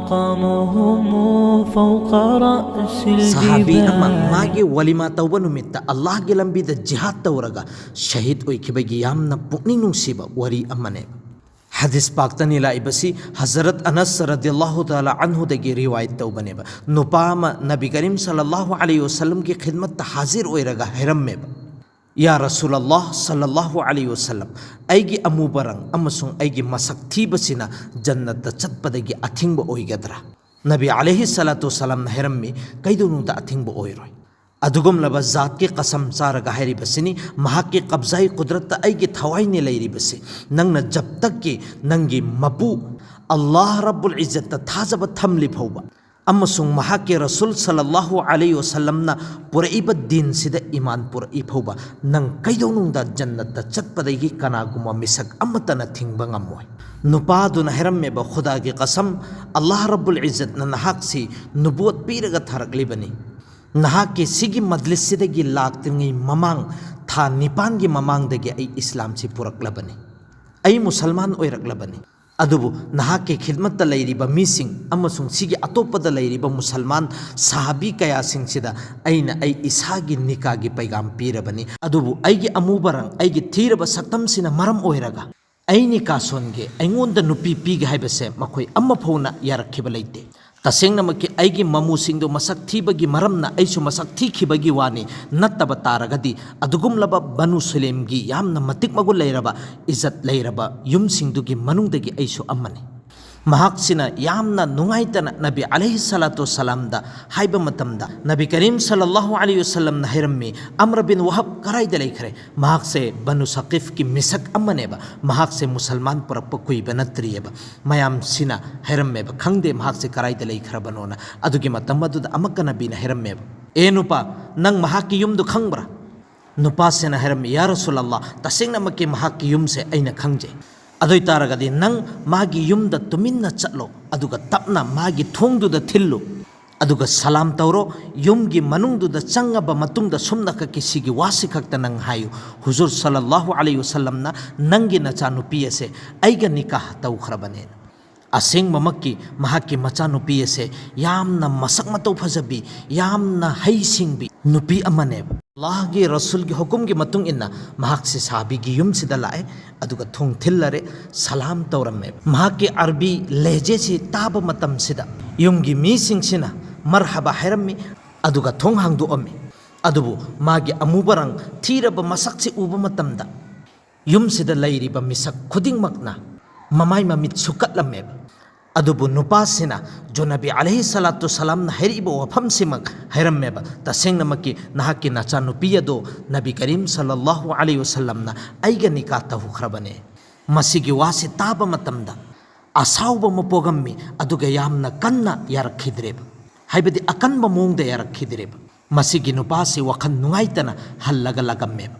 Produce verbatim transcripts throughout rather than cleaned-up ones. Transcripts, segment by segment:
مقامهم فوق رأس ꯁꯍꯥꯕꯤ ꯑꯃ الجبال. ꯃꯥꯒꯤ ꯋꯥꯂꯤꯃꯥ ꯇꯧꯕ ꯅꯨꯃꯤꯠꯇ ꯑꯜꯂꯥꯍꯒꯤ ꯂꯝꯕꯤꯗ ꯖꯤꯍꯥꯗ ꯇꯧꯔꯒ ꯁꯍꯤꯗ ꯑꯣꯏꯈꯤꯕꯒꯤ ꯌꯥꯝꯅ ꯄꯨꯛꯅꯤꯡ ꯅꯨꯡꯁꯤꯕ ꯋꯥꯔꯤ ꯑꯃꯅꯦꯕ꯫ ꯍꯗꯤꯁ ꯄꯥꯛꯇꯅꯤ ꯂꯥꯛꯏꯕꯁꯤ ꯍꯖꯔꯠ ꯑꯅꯁ ꯔꯗꯤꯌꯜꯂꯥꯍꯨ ꯇꯥꯂꯥ ꯑꯟꯍꯨꯗꯒꯤ ꯔꯤꯋꯥꯌꯠ ꯇꯧꯕꯅꯦꯕ꯫ ꯅꯨꯄꯥ ꯑꯃ ꯅꯕꯤ ꯀꯔꯤꯝ ꯁꯜꯂꯜꯂꯥꯍꯨ ꯑꯂꯩꯍꯤ ꯋꯁꯜꯂꯝꯒꯤ ꯈꯤꯗꯃꯠꯇ ꯍꯥꯖꯤꯔ ꯑꯣꯏꯔꯒ ꯍꯥꯏꯔꯝꯃꯦꯕ, "ꯌꯥ ꯔꯁꯨꯂꯜꯂꯥꯍ ꯁꯜꯂꯜꯂꯥꯍꯨ ꯑꯂꯩꯍꯤ ꯋꯁꯜꯂꯝ, ꯑꯩꯒꯤ ꯑꯃꯨꯕ ꯔꯪ ꯑꯃꯁꯨꯡ ꯑꯩꯒꯤ ꯃꯁꯛ ꯊꯤꯕꯁꯤꯅ ꯖꯟꯅꯠꯇ ꯆꯠꯄꯗꯒꯤ ꯑꯊꯤꯡꯕ ꯑꯣꯏꯒꯗ꯭ꯔꯥ?" ꯅꯕꯤ ꯑꯂꯩꯍꯤ ꯁꯂꯥꯇꯨ ꯋꯁꯂꯥꯝꯅ ꯍꯥꯏꯔꯝꯃꯤ, "ꯀꯩꯗꯧꯅꯨꯡꯗ ꯑꯊꯤꯡꯕ ꯑꯣꯏꯔꯣꯏ꯫ ꯑꯗꯨꯒꯨꯝꯂꯕ ꯖꯥꯠꯀꯤ ꯀꯁꯝ ꯆꯥꯔꯒ ꯍꯥꯏꯔꯤꯕꯁꯤꯅꯤ, ꯃꯍꯥꯛꯀꯤ ꯀꯕꯖꯥꯏ ꯀꯨꯗꯔꯠꯇ ꯑꯩꯒꯤ ꯊꯋꯥꯏꯅꯤ ꯂꯩꯔꯤꯕꯁꯤ, ꯅꯪꯅ ꯖꯕ ꯇꯛꯀꯤ ꯅꯪꯒꯤ ꯃꯄꯨ ꯑꯜꯂꯥꯍ ꯔꯕꯨꯜ ꯏꯖꯠꯇ ꯊꯥꯖꯕ ꯊꯝꯂꯤ ꯐꯥꯎꯕ ꯑꯃꯁꯨꯡ ꯃꯍꯥꯛꯀꯤ ꯔꯁꯨꯜ ꯁꯜꯂꯜꯂꯥꯍꯨ ꯑꯂꯩꯍꯤ ꯋꯁꯜꯂꯝꯅ ꯄꯨꯔꯛꯏꯕ ꯗꯤꯟꯁꯤꯗ ꯏꯃꯥꯟ ꯄꯨꯔꯛꯏ ꯐꯥꯎꯕ ꯅꯪ ꯀꯩꯗꯧꯅꯨꯡꯗ ꯖꯟꯅꯠꯇ ꯆꯠꯄꯗꯒꯤ ꯀꯅꯥꯒꯨꯝꯕ ꯃꯤꯁꯛ ꯑꯃꯠꯇꯅ ꯊꯤꯡꯕ ꯉꯝꯃꯣꯏ꯫" ꯅꯨꯄꯥꯗꯨꯅ ꯍꯥꯏꯔꯝꯃꯦꯕ, "ꯈꯨꯗꯥꯒꯤ ꯀꯁꯝ, ꯑꯜꯂꯥꯍ ꯔꯕꯨꯜ ꯏꯖꯠꯅ ꯅꯍꯥꯛꯁꯤ ꯅꯨꯕꯨꯋꯠ ꯄꯤꯔꯒ ꯊꯥꯔꯛꯂꯤꯕꯅꯤ꯫ ꯅꯍꯥꯛꯀꯤ ꯁꯤꯒꯤ ꯃꯖꯂꯤꯁꯁꯤꯗꯒꯤ ꯂꯥꯛꯇ꯭ꯔꯤꯉꯩ ꯃꯃꯥꯡ ꯊꯥ ꯅꯤꯄꯥꯟꯒꯤ ꯃꯃꯥꯡꯗꯒꯤ ꯑꯩ ꯏꯁꯂꯥꯝꯁꯤ ꯄꯨꯔꯛꯂꯕꯅꯤ, ꯑꯩ ꯃꯨꯁꯜꯃꯥꯟ ꯑꯣꯏꯔꯛꯂꯕꯅꯤ꯫ ꯑꯗꯨꯕꯨ ꯅꯍꯥꯛꯀꯤ ꯈꯤꯗꯃꯠꯇ ꯂꯩꯔꯤꯕ ꯃꯤꯁꯤꯡ ꯑꯃꯁꯨꯡ ꯁꯤꯒꯤ ꯑꯇꯣꯞꯄꯗ ꯂꯩꯔꯤꯕ ꯃꯨꯁꯜꯃꯥꯟ ꯁꯍꯥꯕꯤ ꯀꯌꯥꯁꯤꯡꯁꯤꯗ ꯑꯩꯅ ꯑꯩ ꯏꯁꯥꯒꯤ ꯅꯤꯀꯥꯒꯤ ꯄꯩꯒꯥꯝ ꯄꯤꯔꯕꯅꯤ꯫ ꯑꯗꯨꯕꯨ ꯑꯩꯒꯤ ꯑꯃꯨꯕ ꯔꯪ, ꯑꯩꯒꯤ ꯊꯤꯔꯕ ꯁꯛꯇꯝꯁꯤꯅ ꯃꯔꯝ ꯑꯣꯏꯔꯒ ꯑꯩ ꯅꯤꯀꯥ ꯁꯣꯟꯒꯦ, ꯑꯩꯉꯣꯟꯗ ꯅꯨꯄꯤ ꯄꯤꯒꯦ ꯍꯥꯏꯕꯁꯦ ꯃꯈꯣꯏ ꯑꯃꯐꯥꯎꯅ ꯌꯥꯔꯛꯈꯤꯕ ꯂꯩꯇꯦ꯫ ꯇꯁꯦꯡꯅꯃꯛꯀꯤ ꯑꯩꯒꯤ ꯃꯃꯨꯁꯤꯡꯗꯨ ꯃꯁꯛ ꯊꯤꯕꯒꯤ ꯃꯔꯝꯅ ꯑꯩꯁꯨ ꯃꯁꯛ ꯊꯤꯈꯤꯕꯒꯤ ꯋꯥꯅꯤ, ꯅꯠꯇꯕ ꯇꯥꯔꯒꯗꯤ ꯑꯗꯨꯒꯨꯝꯂꯕ ꯕꯅꯨ ꯁꯨꯂꯦꯝꯒꯤ ꯌꯥꯝꯅ ꯃꯇꯤꯛ ꯃꯒꯨꯟ ꯂꯩꯔꯕ, ꯏꯖꯠ ꯂꯩꯔꯕ ꯌꯨꯝꯁꯤꯡꯗꯨꯒꯤ ꯃꯅꯨꯡꯗꯒꯤ ꯑꯩꯁꯨ ꯑꯃꯅꯤ꯫" ꯃꯍꯥꯛꯁꯤꯅ ꯌꯥꯝꯅ ꯅꯨꯡꯉꯥꯏꯇꯅ ꯅꯕꯤ ꯑꯂꯩꯍꯤ ꯁꯂꯥꯇꯨ ꯁꯂꯥꯝꯗ ꯍꯥꯏꯕ ꯃꯇꯝꯗ, ꯅꯕꯤ ꯀꯔꯤꯝ ꯁꯜꯂꯜꯂꯥꯍꯨ ꯑꯂꯩꯍꯤ ꯋꯁꯜꯂꯝꯅ ꯍꯥꯏꯔꯝꯃꯤ, "ꯑꯝꯔ ꯕꯤꯟ ꯋꯍꯕ ꯀꯔꯥꯏꯗ ꯂꯩꯈ꯭ꯔꯦ?" ꯃꯍꯥꯛꯁꯦ ꯕꯅꯨ ꯁꯀꯤꯐꯀꯤ ꯃꯤꯁꯛ ꯑꯃꯅꯦꯕ꯫ ꯃꯍꯥꯛꯁꯦ ꯃꯨꯁꯜꯃꯥꯟ ꯄꯨꯔꯛꯄ ꯀꯨꯏꯕ ꯅꯠꯇ꯭ꯔꯤꯑꯕ꯫ ꯃꯌꯥꯝꯁꯤꯅ ꯍꯥꯏꯔꯝꯃꯦꯕ, "ꯈꯪꯗꯦ ꯃꯍꯥꯛꯁꯦ ꯀꯔꯥꯏꯗ ꯂꯩꯈ꯭ꯔꯕꯅꯣꯅ꯫" ꯑꯗꯨꯒꯤ ꯃꯇꯝ ꯑꯗꯨꯗ ꯑꯃꯨꯛꯀ ꯅꯕꯤꯅ ꯍꯥꯏꯔꯝꯃꯦꯕ, "ꯑꯦ ꯅꯨꯄꯥ, ꯅꯪ ꯃꯍꯥꯛꯀꯤ ꯌꯨꯝꯗꯨ ꯈꯪꯕ꯭ꯔꯥ?" ꯅꯨꯄꯥꯁꯤꯅ ꯍꯥꯏꯔꯝꯃꯤ, "ꯌꯥ ꯔꯁꯨꯂꯜꯂꯥ, ꯇꯁꯦꯡꯅꯃꯛꯀꯤ ꯃꯍꯥꯛꯀꯤ ꯌꯨꯝꯁꯦ ꯑꯩꯅ ꯈꯪꯖꯩ꯫ ꯑꯗꯨ ꯑꯣꯏ ꯇꯥꯔꯒꯗꯤ ꯅꯪ ꯃꯥꯒꯤ ꯌꯨꯝꯗ ꯇꯨꯃꯤꯟꯅ ꯆꯠꯂꯣ, ꯑꯗꯨꯒ ꯇꯞꯅ ꯃꯥꯒꯤ ꯊꯣꯡꯗꯨꯗ ꯊꯤꯜꯂꯨ, ꯑꯗꯨꯒ ꯁꯂꯥꯝ ꯇꯧꯔꯣ, ꯌꯨꯝꯒꯤ ꯃꯅꯨꯡꯗꯨꯗ ꯆꯪꯉꯕ ꯃꯇꯨꯡꯗ ꯁꯨꯝꯅꯈꯛꯀꯤ ꯁꯤꯒꯤ ꯋꯥꯁꯤ ꯈꯛꯇ ꯅꯪ ꯍꯥꯏꯌꯨ, 'ꯍꯨꯖꯨꯔ ꯁꯜꯂꯜꯂꯥꯍꯨ ꯑꯂꯩꯍꯤ ꯋꯁꯜꯂꯝꯅ ꯅꯪꯒꯤ ꯅꯆꯥꯅꯨꯄꯤ ꯑꯁꯦ ꯑꯩꯒ ꯅꯤꯀꯥꯍ ꯇꯧꯈ꯭ꯔꯕꯅꯦꯅ.'" ꯑꯁꯦꯡꯕꯃꯛꯀꯤ ꯃꯍꯥꯛꯀꯤ ꯃꯆꯥꯅꯨꯄꯤ ꯑꯁꯦ ꯌꯥꯝꯅ ꯃꯁꯛ ꯃꯇꯧ ꯐꯖꯕꯤ, ꯌꯥꯝꯅ ꯍꯩꯁꯤꯡꯕꯤ ꯅꯨꯄꯤ ꯑꯃꯅꯦꯕ꯫ ꯑꯜꯂꯥꯍꯒꯤ ꯔꯁꯨꯜꯒꯤ ꯍꯨꯀꯨꯝꯒꯤ ꯃꯇꯨꯡ ꯏꯟꯅ ꯃꯍꯥꯛꯁꯤ ꯁꯥꯕꯤꯒꯤ ꯌꯨꯝꯁꯤꯗ ꯂꯥꯛꯑꯦ, ꯑꯗꯨꯒ ꯊꯣꯡ ꯊꯤꯜꯂꯔꯦ, ꯁꯂꯥꯝ ꯇꯧꯔꯝꯃꯦꯕ꯫ ꯃꯍꯥꯛꯀꯤ ꯑꯔꯕꯤ ꯂꯦꯍꯖꯦꯁꯤ ꯇꯥꯕ ꯃꯇꯝꯁꯤꯗ ꯌꯨꯝꯒꯤ ꯃꯤꯁꯤꯡꯁꯤꯅ ꯃꯔꯍꯕꯥ ꯍꯥꯏꯔꯝꯃꯤ, ꯑꯗꯨꯒ ꯊꯣꯡ ꯍꯥꯡꯗꯣꯛꯑꯝꯃꯤ꯫ ꯑꯗꯨꯕꯨ ꯃꯥꯒꯤ ꯑꯃꯨꯕꯔꯪ ꯊꯤꯔꯕ ꯃꯁꯛꯁꯤ ꯎꯕ ꯃꯇꯝꯗ ꯌꯨꯝꯁꯤꯗ ꯂꯩꯔꯤꯕ ꯃꯤꯁꯛ ꯈꯨꯗꯤꯡꯃꯛꯅ ꯃꯃꯥꯏ ꯃꯃꯤꯠ ꯁꯨꯛꯀꯠꯂꯝꯃꯦꯕ꯫ ꯑꯗꯨꯕꯨ ꯅꯨꯄꯥꯁꯤꯅ ꯖꯨꯅꯕꯤ ꯑꯂꯩꯍꯤ ꯁꯂꯥꯇꯨ ꯁꯂꯥꯝꯅ ꯍꯥꯏꯔꯛꯏꯕ ꯋꯥꯐꯝꯁꯤꯃꯛ ꯍꯥꯏꯔꯝꯃꯦꯕ, "ꯇꯁꯦꯡꯅꯃꯛꯀꯤ ꯅꯍꯥꯛꯀꯤ ꯅꯆꯥꯅꯨꯄꯤ ꯑꯗꯣ ꯅꯕꯤ ꯀꯔꯤꯝ ꯁꯜꯂꯜꯂꯥꯍꯨ ꯑꯂꯩꯍꯤ ꯋꯁꯜꯂꯝꯅ ꯑꯩꯒ ꯅꯤꯀꯥ ꯇꯧꯈ꯭ꯔꯕꯅꯦ"꯫ ꯃꯁꯤꯒꯤ ꯋꯥꯁꯤ ꯇꯥꯕ ꯃꯇꯝꯗ ꯑꯁꯥꯎꯕ ꯑꯃ ꯄꯣꯛꯑꯝꯃꯤ, ꯑꯗꯨꯒ ꯌꯥꯝꯅ ꯀꯟꯅ ꯌꯥꯔꯛꯈꯤꯗ꯭ꯔꯦꯕ, ꯍꯥꯏꯕꯗꯤ ꯑꯀꯟꯕ ꯃꯑꯣꯡꯗ ꯌꯥꯔꯛꯈꯤꯗ꯭ꯔꯦꯕ꯫ ꯃꯁꯤꯒꯤ ꯅꯨꯄꯥꯁꯤ ꯋꯥꯈꯜ ꯅꯨꯡꯉꯥꯏꯇꯅ ꯍꯜꯂꯒ ꯂꯥꯛꯑꯝꯃꯦꯕ꯫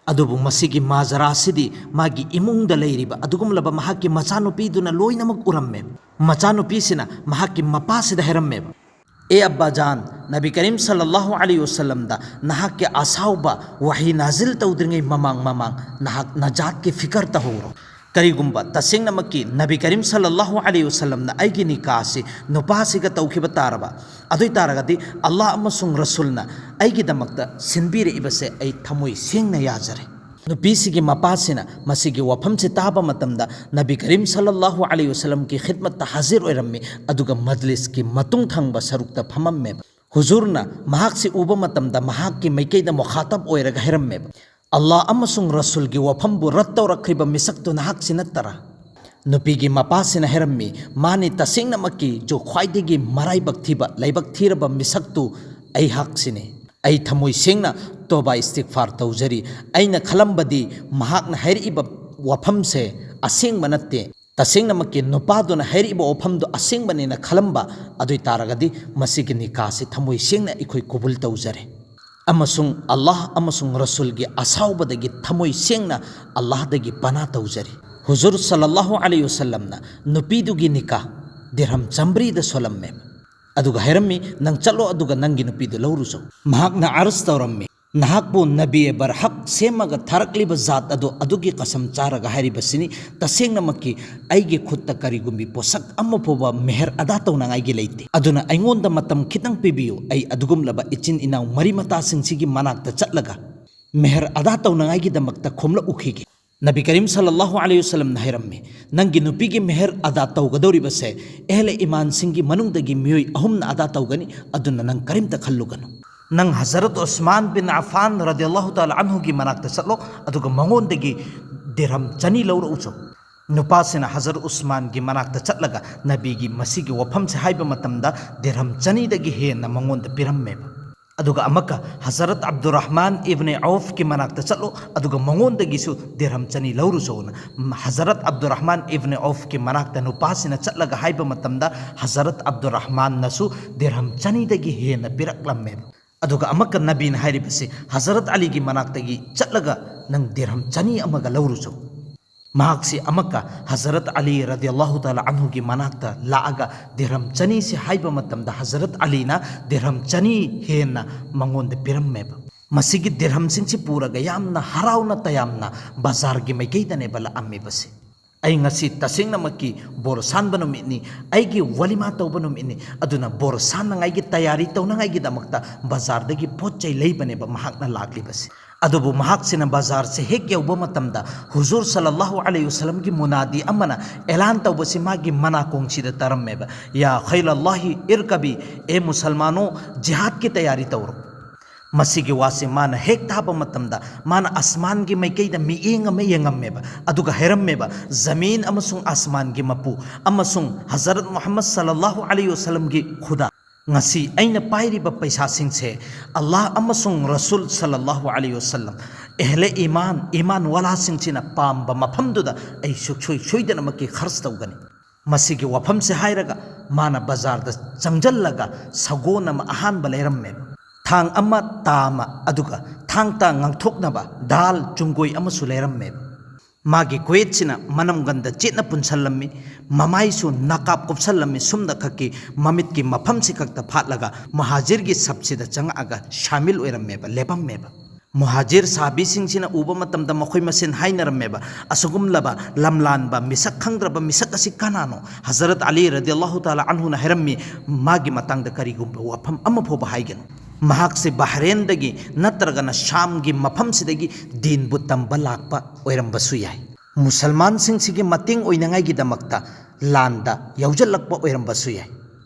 ꯑꯗꯨꯕꯨ ꯃꯁꯤꯒꯤ ꯃꯥꯖꯔꯥꯁꯤꯗꯤ ꯃꯥꯒꯤ ꯏꯃꯨꯡꯗ ꯂꯩꯔꯤꯕ ꯑꯗꯨꯒꯨꯝꯂꯕ ꯃꯍꯥꯛꯀꯤ ꯃꯆꯥꯅꯨꯄꯤꯗꯨꯅ ꯂꯣꯏꯅꯃꯛ ꯎꯔꯝꯃꯦ꯫ ꯃꯆꯥꯅꯨꯄꯤꯁꯤꯅ ꯃꯍꯥꯛꯀꯤ ꯃꯄꯥꯁꯤꯗ ꯍꯥꯏꯔꯝꯃꯦꯕ, "ꯑꯦ ꯑꯕꯥꯖꯥꯟ, ꯅꯕꯤ ꯀꯔꯤꯝ ꯁꯜꯂꯜꯂꯥꯍꯨ ꯑꯂꯩꯍꯤ ꯋꯁꯜꯂꯝꯗ ꯅꯍꯥꯛꯀꯤ ꯑꯁꯥꯎꯕ ꯋꯥꯍꯤ ꯅꯥꯖꯤꯜ ꯇꯧꯗ꯭ꯔꯤꯉꯩ ꯃꯃꯥꯡ ꯃꯃꯥꯡ ꯅꯍꯥꯛ ꯅꯖꯥꯠꯀꯤ ꯐꯤꯀꯔ ꯇꯧꯍꯧꯔꯣ꯫ ꯀꯔꯤꯒꯨꯝꯕ ꯇꯁꯦꯡꯅꯃꯛꯀꯤ ꯅꯕꯤ ꯀꯔꯤꯝ ꯁꯜꯂꯜꯂꯥꯍꯨ ꯑꯂꯩꯍꯤ ꯋꯁꯜꯂꯝꯅ ꯑꯩꯒꯤ ꯅꯤꯀꯥꯁꯤ ꯅꯨꯄꯥꯁꯤꯒ ꯇꯧꯈꯤꯕ ꯇꯥꯔꯕ, ꯑꯗꯨ ꯑꯣꯏ ꯇꯥꯔꯒꯗꯤ ꯑꯜꯂꯥꯍ ꯑꯃꯁꯨꯡ ꯔꯁꯨꯜꯅ ꯑꯩꯒꯤꯗꯃꯛꯇ ꯁꯤꯟꯕꯤꯔꯛꯏꯕꯁꯦ ꯑꯩ ꯊꯃꯣꯏ ꯁꯦꯡꯅ ꯌꯥꯖꯔꯦ"꯫ ꯅꯨꯄꯤꯁꯤꯒꯤ ꯃꯄꯥꯁꯤꯅ ꯃꯁꯤꯒꯤ ꯋꯥꯐꯝꯁꯤ ꯇꯥꯕ ꯃꯇꯝꯗ ꯅꯕꯤ ꯀꯔꯤꯝ ꯁꯜꯂꯜꯂꯥꯍꯨ ꯑꯂꯩꯍꯤ ꯋꯁꯜꯂꯝꯒꯤ ꯈꯤꯗꯃꯠꯇ ꯍꯥꯖꯤꯔ ꯑꯣꯏꯔꯝꯃꯤ, ꯑꯗꯨꯒ ꯃꯖꯂꯤꯁꯀꯤ ꯃꯇꯨꯡ ꯊꯪꯕ ꯁꯔꯨꯛꯇ ꯐꯝꯃꯝꯃꯦꯕ꯫ ꯍꯨꯖꯨꯔꯅ ꯃꯍꯥꯛꯁꯤ ꯎꯕ ꯃꯇꯝꯗ ꯃꯍꯥꯛꯀꯤ ꯃꯥꯏꯀꯩꯗ ꯃꯨꯈꯥꯇꯕ ꯑꯣꯏꯔꯒ ꯍꯥꯏꯔꯝꯃꯦꯕ, "ꯑꯜꯂꯥꯍ ꯑꯃꯁꯨꯡ ꯔꯁꯨꯜꯒꯤ ꯋꯥꯐꯝꯕꯨ ꯔꯠ ꯇꯧꯔꯛꯈ꯭ꯔꯤꯕ ꯃꯤꯁꯛꯇꯨ ꯅꯍꯥꯛꯁꯤ ꯅꯠꯇꯔꯥ?" ꯅꯨꯄꯤꯒꯤ ꯃꯄꯥꯁꯤꯅ ꯍꯥꯏꯔꯝꯃꯤ, "ꯃꯥꯅꯤ, ꯇꯁꯦꯡꯅꯃꯛꯀꯤ ꯖꯨ ꯈ꯭ꯋꯥꯏꯗꯒꯤ ꯃꯔꯥꯏꯕꯛ ꯊꯤꯕ, ꯂꯥꯏꯕꯛ ꯊꯤꯔꯕ ꯃꯤꯁꯛꯇꯨ ꯑꯩꯍꯥꯛꯁꯤꯅꯤ꯫ ꯑꯩ ꯊꯃꯣꯏ ꯁꯦꯡꯅ ꯇꯣꯕꯥ ꯏꯁꯇꯤꯒꯐꯥꯔ ꯇꯧꯖꯔꯤ꯫ ꯑꯩꯅ ꯈꯜꯂꯝꯕꯗꯤ ꯃꯍꯥꯛꯅ ꯍꯥꯏꯔꯛꯏꯕ ꯋꯥꯐꯝꯁꯦ ꯑꯁꯦꯡꯕ ꯅꯠꯇꯦ꯫ ꯇꯁꯦꯡꯅꯃꯛꯀꯤ ꯅꯨꯄꯥꯗꯨꯅ ꯍꯥꯏꯔꯛꯏꯕ ꯋꯥꯐꯝꯗꯨ ꯑꯁꯦꯡꯕꯅꯦꯅ ꯈꯜꯂꯝꯕ, ꯑꯗꯨ ꯑꯣꯏ ꯇꯥꯔꯒꯗꯤ ꯃꯁꯤꯒꯤ ꯅꯤꯀꯥꯁꯤ ꯊꯃꯣꯏ ꯁꯦꯡꯅ ꯑꯩꯈꯣꯏ ꯀꯨꯕꯨꯜ ꯇꯧꯖꯔꯦ꯫ ꯑꯃꯁꯨꯡ ꯑꯜꯂꯥꯍ ꯑꯃꯁꯨꯡ ꯔꯁꯨꯜꯒꯤ ꯑꯁꯥꯎꯕꯗꯒꯤ ꯊꯃꯣꯏ ꯁꯦꯡꯅ ꯑꯜꯂꯥꯍꯗꯒꯤ ꯄꯅꯥ ꯇꯧꯖꯔꯤ"꯫ ꯍꯨꯖꯨꯔ ꯁꯜꯂꯜꯂꯥꯍꯨ ꯑꯂꯩꯍꯤ ꯋꯁꯜꯂꯝꯅ ꯅꯨꯄꯤꯗꯨꯒꯤ ꯅꯤꯀꯥ ꯗꯤꯔꯍꯝ ꯆꯥꯃꯔꯤꯗ ꯁꯣꯜꯂꯝꯃꯦ꯫ ꯑꯗꯨꯒ ꯍꯥꯏꯔꯝꯃꯤ, "ꯅꯪ ꯆꯠꯂꯣ, ꯑꯗꯨꯒ ꯅꯪꯒꯤ ꯅꯨꯄꯤꯗꯨ ꯂꯧꯔꯨꯆꯣ"꯫ ꯃꯍꯥꯛꯅ ꯑꯔꯖ ꯇꯧꯔꯝꯃꯤ, ꯅꯍꯥꯛꯄꯨ ꯅꯕꯤ ꯕꯔꯍꯛ ꯁꯦꯝꯃꯒ ꯊꯥꯔꯛꯂꯤꯕ ꯖꯥꯠ ꯑꯗꯣ ꯑꯗꯨꯒꯤ ꯀꯁꯝ ꯆꯥꯔꯒ ꯍꯥꯏꯔꯤꯕꯁꯤꯅꯤ, ꯇꯁꯦꯡꯅꯃꯛꯀꯤ ꯑꯩꯒꯤ ꯈꯨꯠꯇ ꯀꯔꯤꯒꯨꯝꯕꯤ ꯄꯣꯠꯁꯛ ꯑꯃ ꯐꯥꯎꯕ ꯃꯦꯍꯔ ꯑꯗꯥ ꯇꯧꯅꯉꯥꯏꯒꯤ ꯂꯩꯇꯦ꯫ ꯑꯗꯨꯅ ꯑꯩꯉꯣꯟꯗ ꯃꯇꯝ ꯈꯤꯇꯪ ꯄꯤꯕꯤꯌꯨ, ꯑꯩ ꯑꯗꯨꯒꯨꯝꯂꯕ ꯏꯆꯤꯟ ꯏꯅꯥꯎ ꯃꯔꯤ ꯃꯇꯥꯁꯤꯡꯁꯤꯒꯤ ꯃꯅꯥꯛꯇ ꯆꯠꯂꯒ ꯃꯦꯍꯔ ꯑꯗꯥ ꯇꯧꯅꯉꯥꯏꯒꯤꯗꯃꯛꯇ ꯈꯣꯝꯂꯛꯎꯈꯤꯒꯦ꯫ ꯅꯕꯤ ꯀꯔꯤꯝ ꯁꯜꯂꯜꯂꯥꯍꯨ ꯑꯂꯩꯍꯤ ꯋꯁꯜꯂꯝꯅ ꯍꯥꯏꯔꯝꯃꯤ, "ꯅꯪꯒꯤ ꯅꯨꯄꯤꯒꯤ ꯃꯦꯍꯔ ꯑꯗꯥ ꯇꯧꯒꯗꯧꯔꯤꯕꯁꯦ ꯑꯍꯂꯦ ꯏꯃꯥꯟꯁꯤꯡꯒꯤ ꯃꯅꯨꯡꯗꯒꯤ ꯃꯤꯑꯣꯏ ꯑꯍꯨꯝꯅ ꯑꯗꯥ ꯇꯧꯒꯅꯤ, ꯑꯗꯨꯅ ꯅꯪ ꯀꯔꯤꯝꯇ ꯈꯜꯂꯨꯒꯅꯨ꯫ ꯅꯪ ꯍꯖꯔꯠ ꯎꯁꯃꯥꯟ ꯕꯤꯟ ꯑꯐꯥꯟ ꯔꯗꯤꯌꯜꯂꯥꯍꯨ ꯇꯥꯂꯥ ꯑꯟꯍꯨꯒꯤ ꯃꯅꯥꯛꯇ ꯆꯠꯂꯣ, ꯑꯗꯨꯒ ꯃꯉꯣꯟꯗꯒꯤ ꯗꯤꯔꯍꯝ ꯆꯅꯤ ꯂꯧꯔꯛꯎ ꯆꯣ꯫" ꯅꯨꯄꯥꯁꯤꯅ ꯍꯖꯔꯠ ꯎꯁꯃꯥꯟꯒꯤ ꯃꯅꯥꯛꯇ ꯆꯠꯂꯒ ꯅꯕꯤꯒꯤ ꯃꯁꯤꯒꯤ ꯋꯥꯐꯝꯁꯦ ꯍꯥꯏꯕ ꯃꯇꯝꯗ ꯗꯤꯔꯍꯝ ꯆꯅꯤꯗꯒꯤ ꯍꯦꯟꯅ ꯃꯉꯣꯟꯗ ꯄꯤꯔꯝꯃꯦꯕ꯫ ꯑꯗꯨꯒ ꯑꯃꯨꯛꯀ ꯍꯖꯔꯠ ꯑꯕꯗꯨꯔꯔꯍꯃꯥꯟ ꯏꯕꯅꯦ ꯑꯧꯐꯀꯤ ꯃꯅꯥꯛꯇ ꯆꯠꯂꯣ, ꯑꯗꯨꯒ ꯃꯉꯣꯟꯗꯒꯤꯁꯨ ꯗꯤꯔꯍꯝ ꯆꯅꯤ ꯂꯧꯔꯨꯆꯣꯅ ꯍꯖꯔꯠ ꯑꯕꯗꯨꯔꯔꯍꯃꯥꯟ ꯏꯕꯅꯦ ꯑꯧꯐꯀꯤ ꯃꯅꯥꯛꯇ ꯅꯨꯄꯥꯁꯤꯅ ꯆꯠꯂꯒ ꯍꯥꯏꯕ ꯃꯇꯝꯗ ꯍꯖꯔꯠ ꯑꯕꯗꯨꯔꯔꯍꯃꯥꯟꯅꯁꯨ ꯗꯤꯔꯍꯝ ꯆꯅꯤꯗꯒꯤ ꯍꯦꯟꯅ ꯄꯤꯔꯛꯂꯝꯃꯦꯕ꯫ ꯑꯗꯨꯒ ꯑꯃꯨꯛꯀ ꯅꯕꯤꯅ ꯍꯥꯏꯔꯤꯕꯁꯤ, "ꯍꯖꯔꯠ ꯑꯂꯤꯒꯤ ꯃꯅꯥꯛꯇꯒꯤ ꯆꯠꯂꯒ ꯅꯪ ꯗꯤꯔꯍꯝ ꯆꯅꯤ ꯑꯃꯒ ꯂꯧꯔꯨꯆꯣ꯫" ꯃꯍꯥꯛꯁꯤ ꯑꯃꯨꯛꯀ ꯍꯖꯔꯠ ꯑꯂꯤ ꯔꯗꯤꯌꯜꯂꯥꯍꯨ ꯇꯥꯂꯥ ꯑꯟꯍꯨꯒꯤ ꯃꯅꯥꯛꯇ ꯂꯥꯛꯑꯒ ꯗꯤꯔꯍꯝ ꯆꯅꯤꯁꯤ ꯍꯥꯏꯕ ꯃꯇꯝꯗ ꯍꯖꯔꯠ ꯑꯂꯤꯅ ꯗꯤꯔꯍꯝ ꯆꯅꯤ ꯍꯦꯟꯅ ꯃꯉꯣꯟꯗ ꯄꯤꯔꯝꯃꯦꯕ꯫ ꯃꯁꯤꯒꯤ ꯗꯤꯔꯍꯝꯁꯤꯡꯁꯤ ꯄꯨꯔꯒ ꯌꯥꯝꯅ ꯍꯔꯥꯎꯅ ꯇꯌꯥꯝꯅ ꯕꯖꯥꯔꯒꯤ ꯃꯥꯏꯀꯩꯗꯅꯦꯕ ꯂꯥꯛꯑꯝꯃꯤꯕꯁꯦ꯫ "ꯑꯩ ꯉꯁꯤ ꯇꯁꯦꯡꯅꯃꯛꯀꯤ ꯕꯣꯔ ꯁꯥꯟꯕ ꯅꯨꯃꯤꯠꯅꯤ, ꯑꯩꯒꯤ ꯋꯥꯂꯤꯃꯥ ꯇꯧꯕ ꯅꯨꯃꯤꯠꯅꯤ, ꯑꯗꯨꯅ ꯕꯣꯔ ꯁꯥꯟꯅꯉꯥꯏꯒꯤ ꯇꯌꯥꯔꯤ ꯇꯧꯅꯉꯥꯏꯒꯤꯗꯃꯛꯇ ꯕꯖꯥꯔꯗꯒꯤ ꯄꯣꯠ ꯆꯩ ꯂꯩꯕꯅꯦꯕ ꯃꯍꯥꯛꯅ ꯂꯥꯛꯂꯤꯕꯁꯦ꯫" ꯑꯗꯨꯕꯨ ꯃꯍꯥꯛꯁꯤꯅ ꯕꯖꯥꯔꯁꯦ ꯍꯦꯛ ꯌꯧꯕ ꯃꯇꯝꯗ ꯍꯨꯖꯨꯔ ꯁꯜꯂꯜꯂꯥꯍꯨ ꯑꯂꯩꯍꯤ ꯋꯁꯜꯂꯝꯒꯤ ꯃꯨꯅꯥꯗꯤ ꯑꯃꯅ ꯑꯦꯂꯥꯟ ꯇꯧꯕꯁꯤ ꯃꯥꯒꯤ ꯃꯅꯥꯀꯣꯡꯁꯤꯗ ꯇꯥꯔꯝꯃꯦꯕ, "ꯌꯥ ꯈꯩꯂꯜꯂꯥꯍꯤ ꯏꯔꯀꯕꯤ, ꯑꯦ ꯃꯨꯁꯜꯃꯥꯅꯣ, ꯖꯤꯍꯥꯗꯀꯤ ꯇꯌꯥꯔꯤ ꯇꯧꯔꯣ꯫" ꯃꯁꯤꯒꯤ ꯋꯥꯁꯤ ꯃꯥꯅ ꯍꯦꯛ ꯇꯥꯕ ꯃꯇꯝꯗ ꯃꯥꯅ ꯑꯁꯃꯥꯟꯒꯤ ꯃꯥꯏꯀꯩꯗ ꯃꯤꯠꯌꯦꯡ ꯑꯃ ꯌꯦꯡꯉꯝꯃꯦꯕ, ꯑꯗꯨꯒ ꯍꯥꯏꯔꯝꯃꯦꯕ, "ꯖꯃꯤꯟ ꯑꯃꯁꯨꯡ ꯑꯁꯃꯥꯟꯒꯤ ꯃꯄꯨ ꯑꯃꯁꯨꯡ ꯍꯖꯔꯠ ꯃꯨꯍꯝꯃꯗ ꯁꯜꯂꯜꯂꯥꯍꯨ ꯑꯂꯩꯍꯤ ꯋꯁꯜꯂꯝꯒꯤ ꯈꯨꯗꯥ, ꯉꯁꯤ ꯑꯩꯅ ꯄꯥꯏꯔꯤꯕ ꯄꯩꯁꯥꯁꯤꯡꯁꯦ ꯑꯜꯂꯥꯍ ꯑꯃꯁꯨꯡ ꯔꯁꯨꯜ ꯁꯜꯂꯜꯂꯥꯍꯨ ꯑꯂꯩꯍꯤ ꯋꯁꯜꯂꯝ, ꯑꯦꯍꯂꯦ ꯏꯃꯥꯟ, ꯏꯃꯥꯟ ꯋꯥꯂꯥꯁꯤꯡꯁꯤꯅ ꯄꯥꯝꯕ ꯃꯐꯝꯗꯨꯗ ꯑꯩ ꯁꯨꯛꯁꯣꯏ ꯁꯣꯏꯗꯅꯃꯛꯀꯤ ꯈꯔꯆ ꯇꯧꯒꯅꯤ꯫" ꯃꯁꯤꯒꯤ ꯋꯥꯐꯝꯁꯦ ꯍꯥꯏꯔꯒ ꯃꯥꯅ ꯕꯖꯥꯔꯗ ꯆꯪꯖꯜꯂꯒ ꯁꯒꯣꯜ ꯑꯃ ꯑꯍꯥꯟꯕ ꯂꯩꯔꯝꯃꯦꯕ꯫ ꯊꯥꯡ ꯑꯃ, ꯇꯥ ꯑꯃ, ꯑꯗꯨꯒ ꯊꯥꯡ ꯇꯥ ꯉꯥꯡꯊꯣꯛꯅꯕ ꯗꯥꯜ, ꯆꯨꯡꯒꯣꯏ ꯑꯃꯁꯨ ꯂꯩꯔꯝꯃꯦꯕ꯫ ꯃꯥꯒꯤ ꯀꯣꯌꯦꯠꯁꯤꯅ ꯃꯅꯝꯒꯟꯗ ꯆꯦꯠꯅ ꯄꯨꯟꯁꯜꯂꯝꯃꯤ꯫ ꯃꯃꯥꯏꯁꯨ ꯅꯀꯥꯞ ꯀꯨꯞꯁꯜꯂꯝꯃꯤ꯫ ꯁꯨꯝꯅ ꯈꯛꯀꯤ ꯃꯃꯤꯠꯀꯤ ꯃꯐꯝꯁꯤ ꯈꯛꯇ ꯐꯥꯠꯂꯒ ꯃꯨꯍꯥꯖꯤꯔꯒꯤ ꯁꯞꯁꯤꯗ ꯆꯪꯉꯛꯑꯒ ꯁꯥꯃꯤꯜ ꯑꯣꯏꯔꯝꯃꯦꯕ, ꯂꯦꯞꯄꯝꯃꯦꯕ꯫ ꯃꯨꯍꯥꯖꯤꯔ ꯁꯍꯥꯕꯤꯁꯤꯡꯁꯤꯅ ꯎꯕ ꯃꯇꯝꯗ ꯃꯈꯣꯏ ꯃꯁꯦꯟ ꯍꯥꯏꯅꯔꯝꯃꯦꯕ, "ꯑꯁꯤꯒꯨꯝꯂꯕ ꯂꯝꯂꯥꯟꯕ, ꯃꯤꯁꯛ ꯈꯪꯗ꯭ꯔꯕ ꯃꯤꯁꯛ ꯑꯁꯤ ꯀꯅꯥꯅꯣ?" ꯍꯖꯔꯠ ꯑꯂꯤ ꯔꯗꯤꯌꯜꯂꯥꯍꯨ ꯇꯥꯂꯥ ꯑꯟꯍꯨꯅ ꯍꯥꯏꯔꯝꯃꯤ, "ꯃꯥꯒꯤ ꯃꯇꯥꯡꯗ ꯀꯔꯤꯒꯨꯝꯕ ꯋꯥꯐꯝ ꯑꯃ ꯐꯥꯎꯕ ꯍꯥꯏꯒꯅꯨ꯫ ꯃꯍꯥꯛꯁꯦ ꯕꯍꯔꯦꯟꯗꯒꯤ ꯅꯠꯇ꯭ꯔꯒꯅ ꯁꯥꯝꯒꯤ ꯃꯐꯝꯁꯤꯗꯒꯤ ꯗꯤꯟꯕꯨ ꯇꯝꯕ ꯂꯥꯛꯄ ꯑꯣꯏꯔꯝꯕꯁꯨ ꯌꯥꯏ꯫ ꯃꯨꯁꯜꯃꯥꯟꯁꯤꯡꯁꯤꯒꯤ ꯃꯇꯦꯡ ꯑꯣꯏꯅꯉꯥꯏꯒꯤꯗꯃꯛꯇ ꯂꯥꯟꯗ ꯌꯥꯎꯁꯤꯜꯂꯛꯄ ꯑꯣꯏꯔꯝꯕꯁꯨ ꯌꯥꯏ꯫"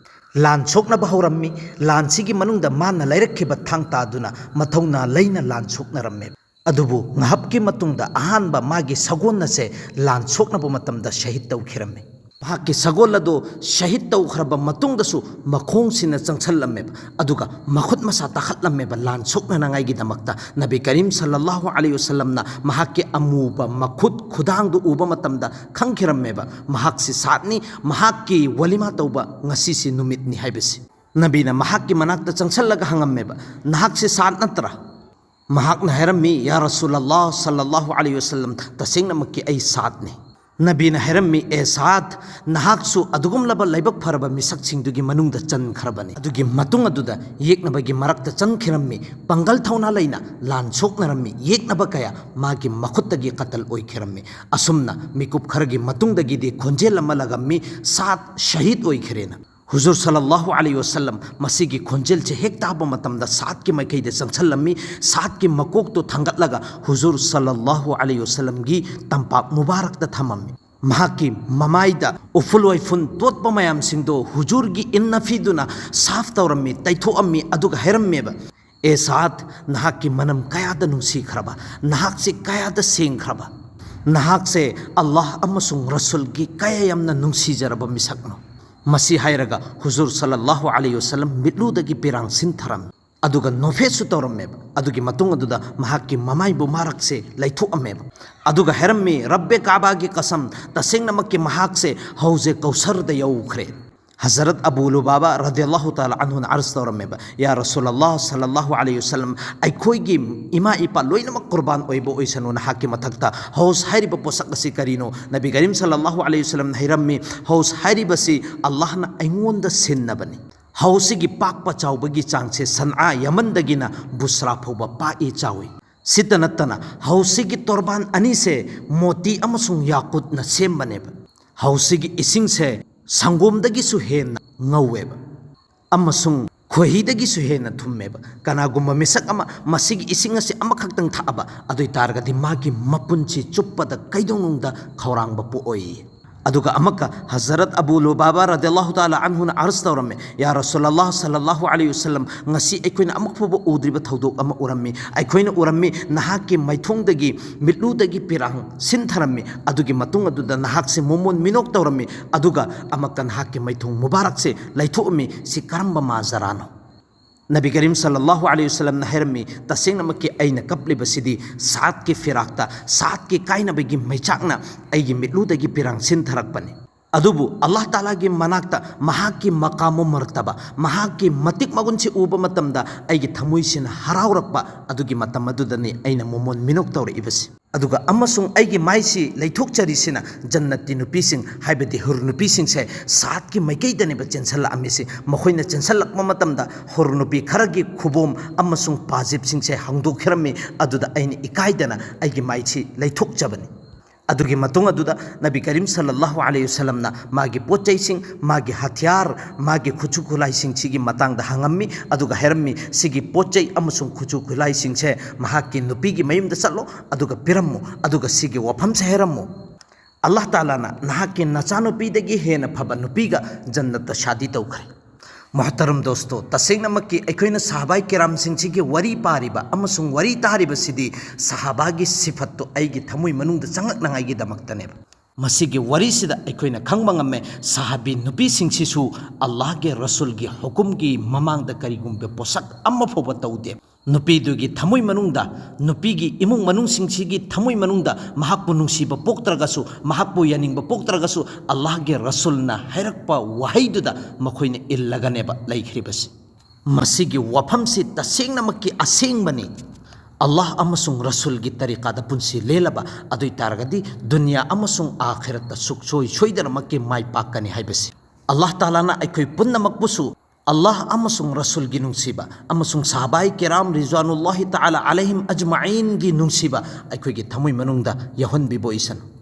ꯂꯥꯟ ꯁꯣꯛꯅꯕ ꯍꯧꯔꯝꯃꯤ꯫ ꯂꯥꯟꯁꯤꯒꯤ ꯃꯅꯨꯡꯗ ꯃꯥꯅ ꯂꯩꯔꯛꯈꯤꯕ ꯊꯥꯡ ꯇꯥꯗꯨꯅ ꯃꯊꯧꯅꯥ ꯂꯩꯅ ꯂꯥꯟ ꯁꯣꯛꯅꯔꯝꯃꯦ꯫ ꯑꯗꯨꯕꯨ ꯉꯥꯏꯍꯥꯛꯀꯤ ꯃꯇꯨꯡꯗ ꯑꯍꯥꯟꯕ ꯃꯥꯒꯤ ꯁꯒꯣꯜ ꯑꯁꯦ ꯂꯥꯟ ꯁꯣꯛꯅꯕ ꯃꯇꯝꯗ ꯁꯍꯤꯗ ꯇꯧꯈꯤꯔꯝꯃꯤ꯫ ꯃꯍꯥꯛꯀꯤ ꯁꯒꯣꯜ ꯑꯗꯨ ꯁꯍꯤꯗ ꯇꯧꯈ꯭ꯔꯕ ꯃꯇꯨꯡꯗꯁꯨ ꯃꯈꯣꯡꯁꯤꯅ ꯆꯪꯁꯜꯂꯝꯃꯦꯕ, ꯑꯗꯨꯒ ꯃꯈꯨꯠ ꯃꯁꯥ ꯇꯥꯈꯠꯂꯝꯃꯦꯕ ꯂꯥꯟ ꯁꯣꯛꯅꯅꯉꯥꯏꯒꯤꯗꯃꯛꯇ꯫ ꯅꯕꯤ ꯀꯔꯤꯝ ꯁꯜꯂꯜꯂꯥꯍꯨ ꯑꯂꯩꯍꯤ ꯋꯁꯜꯂꯝꯅ ꯃꯍꯥꯛꯀꯤ ꯑꯃꯨꯕ ꯃꯈꯨꯠ ꯈꯨꯗꯥꯡꯗꯨ ꯎꯕ ꯃꯇꯝꯗ ꯈꯪꯈꯤꯔꯝꯃꯦꯕ, ꯃꯍꯥꯛꯁꯤ ꯁꯥꯗꯅꯤ, ꯃꯍꯥꯛꯀꯤ ꯋꯥꯂꯤꯃꯥ ꯇꯧꯕ ꯉꯁꯤꯁꯤ ꯅꯨꯃꯤꯠꯅꯤ ꯍꯥꯏꯕꯁꯤ꯫ ꯅꯕꯤꯅ ꯃꯍꯥꯛꯀꯤ ꯃꯅꯥꯛꯇ ꯆꯪꯁꯜꯂꯒ ꯍꯪꯉꯝꯃꯦꯕ, "ꯅꯍꯥꯛꯁꯤ ꯁꯥꯗ ꯅꯠꯇ꯭ꯔꯥ?" ꯃꯍꯥꯛꯅ ꯍꯥꯏꯔꯝꯃꯤ, "ꯌꯥ ꯔꯁꯨꯂꯜꯂꯥꯍ ꯁꯜꯂꯜꯂꯥꯍꯨ ꯑꯂꯩꯍꯤ ꯋꯁꯜꯂꯝ, ꯇꯁꯦꯡꯅꯃꯛꯀꯤ ꯑꯩ ꯁꯥꯗꯅꯤ꯫" ꯅꯕꯤꯅ ꯍꯥꯏꯔꯝꯃꯤ, "ꯑꯦ ꯁꯥꯗ, ꯅꯍꯥꯛꯁꯨ ꯑꯗꯨꯒꯨꯝꯂꯕ ꯂꯥꯏꯕꯛ ꯐꯔꯕ ꯃꯤꯁꯛꯁꯤꯡꯗꯨꯒꯤ ꯃꯅꯨꯡꯗ ꯆꯟꯈ꯭ꯔꯕꯅꯤ꯫" ꯑꯗꯨꯒꯤ ꯃꯇꯨꯡ ꯑꯗꯨꯗ ꯌꯦꯛꯅꯕꯒꯤ ꯃꯔꯛꯇ ꯆꯪꯈꯤꯔꯝꯃꯤ, ꯄꯥꯡꯒꯜ ꯊꯧꯅꯥ ꯂꯩꯅ ꯂꯥꯟ ꯁꯣꯛꯅꯔꯝꯃꯤ, ꯌꯦꯛꯅꯕ ꯀꯌꯥ ꯃꯥꯒꯤ ꯃꯈꯨꯠꯇꯒꯤ ꯀꯇꯜ ꯑꯣꯏꯈꯤꯔꯝꯃꯤ꯫ ꯑꯁꯨꯝꯅ ꯃꯤꯀꯨꯞ ꯈꯔꯒꯤ ꯃꯇꯨꯡꯗꯒꯤꯗꯤ ꯈꯣꯟꯖꯦꯜ ꯑꯃ ꯂꯥꯛꯂꯝꯃꯤ, "ꯁꯥꯗ ꯁꯍꯤꯗ ꯑꯣꯏꯈ꯭ꯔꯦꯅ꯫" ꯍꯨꯖꯨꯔ ꯁꯜꯂꯜꯂꯥꯍꯨ ꯑꯂꯩꯍꯤ ꯋꯁꯜꯂꯝ ꯃꯁꯤꯒꯤ ꯈꯣꯟꯖꯦꯜꯁꯦ ꯍꯦꯛ ꯇꯥꯕ ꯃꯇꯝꯗ ꯁꯥꯗꯀꯤ ꯃꯥꯏꯀꯩꯗ ꯆꯪꯁꯜꯂꯝꯃꯤ꯫ ꯁꯥꯗꯀꯤ ꯃꯀꯣꯛꯇꯨ ꯊꯥꯡꯒꯠꯂꯒ ꯍꯨꯖꯨꯔ ꯁꯜꯂꯜꯂꯥꯍꯨ ꯑꯂꯩꯍꯤ ꯋꯁꯜꯂꯝꯒꯤ ꯇꯝꯄꯥꯛ ꯃꯨꯕꯥꯔꯛꯇ ꯊꯝꯃꯝꯃꯤ꯫ ꯃꯍꯥꯛꯀꯤ ꯃꯃꯥꯏꯗ ꯎꯐꯨꯜ ꯋꯥꯏꯐꯨꯜ ꯇꯣꯠꯄ ꯃꯌꯥꯝꯁꯤꯡꯗꯣ ꯍꯨꯖꯨꯔꯒꯤ ꯏꯟꯅ ꯐꯤꯗꯨꯅ ꯁꯥꯐ ꯇꯧꯔꯝꯃꯤ, ꯇꯩꯊꯣꯛꯑꯝꯃꯤ, ꯑꯗꯨꯒ ꯍꯥꯏꯔꯝꯃꯦꯕ, "ꯑꯦ ꯁꯥꯗ, ꯅꯍꯥꯛꯀꯤ ꯃꯅꯝ ꯀꯌꯥꯗ ꯅꯨꯡꯁꯤꯈ꯭ꯔꯕ, ꯅꯍꯥꯛꯁꯤ ꯀꯌꯥꯗ ꯁꯦꯡꯈ꯭ꯔꯕ, ꯅꯍꯥꯛꯁꯦ ꯑꯜꯂꯥꯍ ꯑꯃꯁꯨꯡ ꯔꯁꯨꯜꯒꯤ ꯀꯌꯥ ꯌꯥꯝꯅ ꯅꯨꯡꯁꯤꯖꯔꯕ ꯃꯤꯁꯛꯅꯣ!" ꯃꯁꯤ ꯍꯥꯏꯔꯒ ꯍꯨꯖꯨꯔ ꯁꯜꯂꯜꯂꯥꯍꯨ ꯑꯂꯩꯍꯤ ꯋꯁꯜꯂꯝ ꯃꯤꯠꯂꯨꯗꯒꯤ ꯄꯤꯔꯥꯡ ꯁꯤꯟꯊꯔꯝꯃꯤ꯫ ꯑꯗꯨꯒ ꯅꯣꯐꯦꯠꯁꯨ ꯇꯧꯔꯝꯃꯦꯕ꯫ ꯑꯗꯨꯒꯤ ꯃꯇꯨꯡ ꯑꯗꯨꯗ ꯃꯍꯥꯛꯀꯤ ꯃꯃꯥꯏ ꯃꯨꯕꯥꯔꯛꯁꯦ ꯂꯩꯊꯣꯛꯑꯝꯃꯦꯕ꯫ ꯑꯗꯨꯒ ꯍꯥꯏꯔꯝꯃꯤ, "ꯔꯕꯦ ꯀꯥꯕꯥꯒꯤ ꯀꯁꯝ, ꯇꯁꯦꯡꯅꯃꯛꯀꯤ ꯃꯍꯥꯛꯁꯦ ꯍꯧꯖꯤꯛ ꯀꯧꯁꯔꯗ ꯌꯧꯈ꯭ꯔꯦ꯫" ꯍꯖꯔꯠ ꯑꯕꯨ ꯂꯨꯕꯥꯕꯥ ꯔꯗꯤꯌꯜꯂꯥꯍꯨ ꯇꯥꯂꯥ ꯑꯟꯍꯨꯅ ꯑꯔꯖ ꯇꯧꯔꯝꯃꯦꯕ, "ꯌꯥ ꯔꯁꯨꯂꯜꯂꯥꯍ ꯁꯜꯂꯜꯂꯥꯍꯨ ꯑꯂꯩꯍꯤ ꯋꯁꯜꯂꯝ, ꯑꯩꯈꯣꯏꯒꯤ ꯏꯃꯥ ꯏꯄꯥ ꯂꯣꯏꯅꯃꯛ ꯀꯨꯔꯕꯥꯟ ꯑꯣꯏꯕ ꯑꯣꯏꯁꯅꯨ, ꯅꯍꯥꯛꯀꯤ ꯃꯊꯛꯇ ꯍꯧꯖ ꯍꯥꯏꯔꯤꯕ ꯄꯣꯠꯁꯛ ꯑꯁꯤ ꯀꯔꯤꯅꯣ?" ꯅꯕꯤ ꯀꯔꯤꯝ ꯁꯜꯂꯜꯂꯥꯍꯨ ꯑꯂꯩꯍꯤ ꯋꯁꯜꯂꯝꯅ ꯍꯥꯏꯔꯝꯃꯤ, "ꯍꯧꯖ ꯍꯥꯏꯔꯤꯕꯁꯤ ꯑꯜꯂꯥꯍꯅ ꯑꯩꯉꯣꯟꯗ ꯁꯤꯟꯅꯕꯅꯤ꯫ ꯍꯧꯖꯤꯒꯤ ꯄꯥꯛꯄ ꯆꯥꯎꯕꯒꯤ ꯆꯥꯡꯁꯦ ꯁꯟꯑꯥ ꯌꯃꯟꯗꯒꯤꯅ ꯕꯨꯁ꯭ꯔꯥ ꯐꯥꯎꯕ ꯄꯥꯛꯏ ꯆꯥꯎꯏ꯫ ꯁꯤꯇ ꯅꯠꯇꯅ ꯍꯧꯖꯤꯒꯤ ꯇꯣꯔꯕꯥꯟ ꯑꯅꯤꯁꯦ ꯃꯣꯇꯤ ꯑꯃꯁꯨꯡ ꯌꯥꯀꯨꯠꯅ ꯁꯦꯝꯕꯅꯦꯕ꯫ ꯍꯧꯖꯤꯒꯤ ꯏꯁꯤꯡꯁꯦ ꯁꯪꯒꯣꯝꯗꯒꯤꯁꯨ ꯍꯦꯟꯅ ꯉꯧꯋꯦꯕ, ꯑꯃꯁꯨꯡ ꯈꯣꯏꯍꯤꯗꯒꯤꯁꯨ ꯍꯦꯟꯅ ꯊꯨꯝꯃꯦꯕ꯫ ꯀꯅꯥꯒꯨꯝꯕ ꯃꯤꯁꯛ ꯑꯃ ꯃꯁꯤꯒꯤ ꯏꯁꯤꯡ ꯑꯁꯤ ꯑꯃꯈꯛꯇꯪ ꯊꯛꯑꯕ, ꯑꯗꯨ ꯑꯣꯏ ꯇꯥꯔꯒꯗꯤ ꯃꯥꯒꯤ ꯃꯄꯨꯟꯁꯤ ꯆꯨꯞꯄꯗ ꯀꯩꯗꯧꯅꯨꯡꯗ ꯈꯧꯔꯥꯡꯕ ꯄꯣꯛꯑꯣꯏ꯫" ꯑꯗꯨꯒ ꯑꯃꯨꯛꯀ ꯍꯖꯔꯠ ꯑꯕꯨ ꯂꯨꯕꯥꯕꯥ ꯔꯗꯤꯌꯜꯂꯥꯍꯨ ꯇꯥꯂꯥ ꯑꯟꯍꯨꯅ ꯑꯔꯖ ꯇꯧꯔꯝꯃꯦ, "ꯌꯥ ꯔꯁꯨꯂꯜꯂꯥꯍ ꯁꯜꯂꯜꯂꯥꯍꯨ ꯑꯂꯩꯍꯤ ꯋꯁꯜꯂꯝ, ꯉꯁꯤ ꯑꯩꯈꯣꯏꯅ ꯑꯃꯨꯛ ꯐꯥꯎꯕ ꯎꯗ꯭ꯔꯤꯕ ꯊꯧꯗꯣꯛ ꯑꯃ ꯎꯔꯝꯃꯤ꯫ ꯑꯩꯈꯣꯏꯅ ꯎꯔꯝꯃꯤ, ꯅꯍꯥꯛꯀꯤ ꯃꯥꯏꯊꯣꯡꯗꯒꯤ, ꯃꯤꯠꯂꯨꯗꯒꯤ ꯄꯤꯔꯥꯡ ꯁꯤꯟꯊꯔꯝꯃꯤ꯫ ꯑꯗꯨꯒꯤ ꯃꯇꯨꯡ ꯑꯗꯨꯗ ꯅꯍꯥꯛꯁꯦ ꯃꯣꯃꯣꯟ ꯃꯤꯅꯣꯛ ꯇꯧꯔꯝꯃꯤ, ꯑꯗꯨꯒ ꯑꯃꯨꯛꯀ ꯅꯍꯥꯛꯀꯤ ꯃꯥꯏꯊꯣꯡ ꯃꯨꯕꯥꯔꯛꯁꯦ ꯂꯩꯊꯣꯛꯑꯝꯃꯤ꯫ ꯁꯤ ꯀꯔꯝꯕ ꯃꯥꯖꯔꯥꯅꯣ?" ꯅꯕꯤ ꯀꯔꯤꯝ ꯁꯜꯂꯜꯂꯥꯍꯨ ꯑꯂꯩꯍꯤ ꯋꯁꯜꯂꯝꯅ ꯍꯥꯏꯔꯝꯃꯤ, "ꯇꯁꯦꯡꯅꯃꯛꯀꯤ ꯑꯩꯅ ꯀꯞꯂꯤꯕꯁꯤꯗꯤ ꯁꯥꯠꯀꯤ ꯐꯤꯔꯥꯛꯇ, ꯁꯥꯠꯀꯤ ꯀꯥꯏꯅꯕꯒꯤ ꯃꯩꯆꯥꯛꯅ ꯑꯩꯒꯤ ꯃꯤꯠꯂꯨꯗꯒꯤ ꯄꯤꯔꯥꯡ ꯁꯤꯟꯊꯔꯛꯄꯅꯤ꯫ ꯑꯗꯨꯕꯨ ꯑꯜꯂꯥꯍ ꯇꯥꯂꯥꯒꯤ ꯃꯅꯥꯛꯇ ꯃꯍꯥꯛꯀꯤ ꯃꯀꯥꯃꯨ ꯃꯔꯇꯕꯥ, ꯃꯍꯥꯛꯀꯤ ꯃꯇꯤꯛ ꯃꯒꯨꯟꯁꯤ ꯎꯕ ꯃꯇꯝꯗ ꯑꯩꯒꯤ ꯊꯃꯣꯏꯁꯤꯅ ꯍꯔꯥꯎꯔꯛꯄ, ꯑꯗꯨꯒꯤ ꯃꯇꯝ ꯑꯗꯨꯗꯅꯤ ꯑꯩꯅ ꯃꯣꯃꯣꯟ ꯃꯤꯅꯣꯛ ꯇꯧꯔꯛꯏꯕꯁꯤ꯫ ꯑꯗꯨꯒ ꯑꯃꯁꯨꯡ ꯑꯩꯒꯤ ꯃꯥꯏꯁꯤ ꯂꯩꯊꯣꯛꯆꯔꯤꯁꯤꯅ ꯖꯟꯅꯠꯇꯤ ꯅꯨꯄꯤꯁꯤꯡ, ꯍꯥꯏꯕꯗꯤ ꯍꯨꯔ ꯅꯨꯄꯤꯁꯤꯡꯁꯦ ꯁꯥꯠꯀꯤ ꯃꯥꯏꯀꯩꯗꯅꯦꯕ ꯆꯦꯟꯁꯤꯜꯂꯛꯑꯝꯃꯤꯁꯤ꯫ ꯃꯈꯣꯏꯅ ꯆꯦꯟꯁꯤꯜꯂꯛꯄ ꯃꯇꯝꯗ ꯍꯨꯔ ꯅꯨꯄꯤ ꯈꯔꯒꯤ ꯈꯨꯕꯣꯝ ꯑꯃꯁꯨꯡ ꯄꯥꯖꯤꯞꯁꯤꯡꯁꯦ ꯍꯥꯡꯗꯣꯛꯈꯤꯔꯝꯃꯤ꯫ ꯑꯗꯨꯗ ꯑꯩꯅ ꯏꯀꯥꯏꯗꯅ ꯑꯩꯒꯤ ꯃꯥꯏꯁꯤ ꯂꯩꯊꯣꯛꯆꯕꯅꯤ꯫" ꯑꯗꯨꯒꯤ ꯃꯇꯨꯡ ꯑꯗꯨꯗ ꯅꯕꯤ ꯀꯔꯤꯝ ꯁꯜꯂꯜꯂꯥꯍꯨ ꯑꯂꯩꯍꯤ ꯋꯁꯜꯂꯝꯅ ꯃꯥꯒꯤ ꯄꯣꯠ ꯆꯩꯁꯤꯡ, ꯃꯥꯒꯤ ꯍꯊꯤꯌꯥꯔ, ꯃꯥꯒꯤ ꯈꯨꯠꯁꯨ ꯈꯨꯠꯂꯥꯏꯁꯤꯡꯁꯤꯒꯤ ꯃꯇꯥꯡꯗ ꯍꯪꯉꯝꯃꯤ, ꯑꯗꯨꯒ ꯍꯥꯏꯔꯝꯃꯤ, "ꯁꯤꯒꯤ ꯄꯣꯠ ꯆꯩ ꯑꯃꯁꯨꯡ ꯈꯨꯠꯁꯨ ꯈꯨꯠꯂꯥꯏꯁꯤꯡꯁꯦ ꯃꯍꯥꯛꯀꯤ ꯅꯨꯄꯤꯒꯤ ꯃꯌꯨꯝꯗ ꯆꯠꯂꯣ, ꯑꯗꯨꯒ ꯄꯤꯔꯝꯃꯨ, ꯑꯗꯨꯒ ꯁꯤꯒꯤ ꯋꯥꯐꯝꯁꯦ ꯍꯥꯏꯔꯝꯃꯨ, ꯑꯜꯂꯥꯍ ꯇꯥꯂꯥꯅ ꯅꯍꯥꯛꯀꯤ ꯅꯆꯥꯅꯨꯄꯤꯗꯒꯤ ꯍꯦꯟꯅ ꯐꯕ ꯅꯨꯄꯤꯒ ꯖꯟꯅꯠꯇ ꯁꯥꯗꯤ ꯇꯧꯈ꯭ꯔꯦ꯫" ꯃꯣꯍꯇꯔꯝ ꯗꯣꯁꯇꯣ, ꯇꯁꯦꯡꯅꯃꯛꯀꯤ ꯑꯩꯈꯣꯏꯅ ꯁꯍꯥꯕꯥꯏ ꯀꯤꯔꯥꯝꯁꯤꯡꯁꯤꯒꯤ ꯋꯥꯔꯤ ꯄꯥꯔꯤꯕ ꯑꯃꯁꯨꯡ ꯋꯥꯔꯤ ꯇꯥꯔꯤꯕꯁꯤꯗꯤ ꯁꯍꯥꯕꯥꯒꯤ ꯁꯤꯐꯠꯇꯨ ꯑꯩꯒꯤ ꯊꯃꯣꯏ ꯃꯅꯨꯡꯗ ꯆꯪꯂꯛꯅꯉꯥꯏꯒꯤꯗꯃꯛꯇꯅꯦꯕ꯫ ꯃꯁꯤꯒꯤ ꯋꯥꯔꯤꯁꯤꯗ ꯑꯩꯈꯣꯏꯅ ꯈꯪꯕ ꯉꯝꯃꯦ, ꯁꯍꯥꯕꯤ ꯅꯨꯄꯤꯁꯤꯡꯁꯤꯁꯨ ꯑꯜꯂꯥꯍꯒꯤ ꯔꯁꯨꯜꯒꯤ ꯍꯨꯀꯨꯝꯒꯤ ꯃꯃꯥꯡꯗ ꯀꯔꯤꯒꯨꯝꯕ ꯄꯣꯠꯁꯛ ꯑꯃ ꯐꯥꯎꯕ ꯇꯧꯗꯦ꯫ ꯅꯨꯄꯤꯗꯨꯒꯤ ꯊꯃꯣꯏ ꯃꯅꯨꯡꯗ, ꯅꯨꯄꯤꯒꯤ ꯏꯃꯨꯡ ꯃꯅꯨꯡꯁꯤꯡꯁꯤꯒꯤ ꯊꯃꯣꯏ ꯃꯅꯨꯡꯗ ꯃꯍꯥꯛꯄꯨ ꯅꯨꯡꯁꯤꯕ ꯄꯣꯛꯇ꯭ꯔꯒꯁꯨ, ꯃꯍꯥꯛꯄꯨ ꯌꯥꯅꯤꯡꯕ ꯄꯣꯛꯇ꯭ꯔꯒꯁꯨ, ꯑꯜꯂꯥꯍꯒꯤ ꯔꯁꯨꯜꯅ ꯍꯥꯏꯔꯛꯄ ꯋꯥꯍꯩꯗꯨꯗ ꯃꯈꯣꯏꯅ ꯏꯜꯂꯒꯅꯦꯕ ꯂꯩꯈ꯭ꯔꯤꯕꯁꯤ꯫ ꯃꯁꯤꯒꯤ ꯋꯥꯐꯝꯁꯤ ꯇꯁꯦꯡꯅꯃꯛꯀꯤ ꯑꯁꯦꯡꯕꯅꯤ꯫ ꯑꯜꯂꯥꯍ ꯑꯃꯁꯨꯡ ꯔꯁꯨꯜꯒꯤ ꯇꯔꯤꯀꯥꯗ ꯄꯨꯟꯁꯤ ꯂꯦꯜꯂꯕ ꯑꯗꯨ ꯑꯣꯏ ꯇꯥꯔꯒꯗꯤ ꯗꯨꯅꯤꯌꯥ ꯑꯃꯁꯨꯡ ꯑꯥꯈꯤꯔꯠꯇ ꯁꯨꯛꯁꯣꯏ ꯁꯣꯏꯗꯅꯃꯛꯀꯤ ꯃꯥꯏ ꯄꯥꯛꯀꯅꯤ ꯍꯥꯏꯕꯁꯤ꯫ ꯑꯜꯂꯥꯍ ꯇꯥꯂꯥꯅ ꯑꯩꯈꯣꯏ ꯄꯨꯝꯅꯃꯛꯄꯨꯁꯨ ꯑꯜꯂꯥꯍ ꯑꯃꯁꯨꯡ ꯔꯁꯨꯜꯒꯤ ꯅꯨꯡꯁꯤꯕ ꯑꯃꯁꯨꯡ ꯁꯍꯥꯕꯥꯏ ꯀꯤꯔꯥꯝ ꯔꯤꯖ꯭ꯋꯥꯅꯨꯜꯂꯥꯍꯤ ꯇꯥꯂꯥ ꯑꯂꯩꯍꯤꯝ ꯑꯖꯃꯥꯏꯟꯒꯤ ꯅꯨꯡꯁꯤꯕ ꯑꯩꯈꯣꯏꯒꯤ ꯊꯃꯣꯏ ꯃꯅꯨꯡꯗ ꯌꯥꯎꯍꯟꯕꯤꯕ ꯑꯣꯏꯁꯅꯨ꯫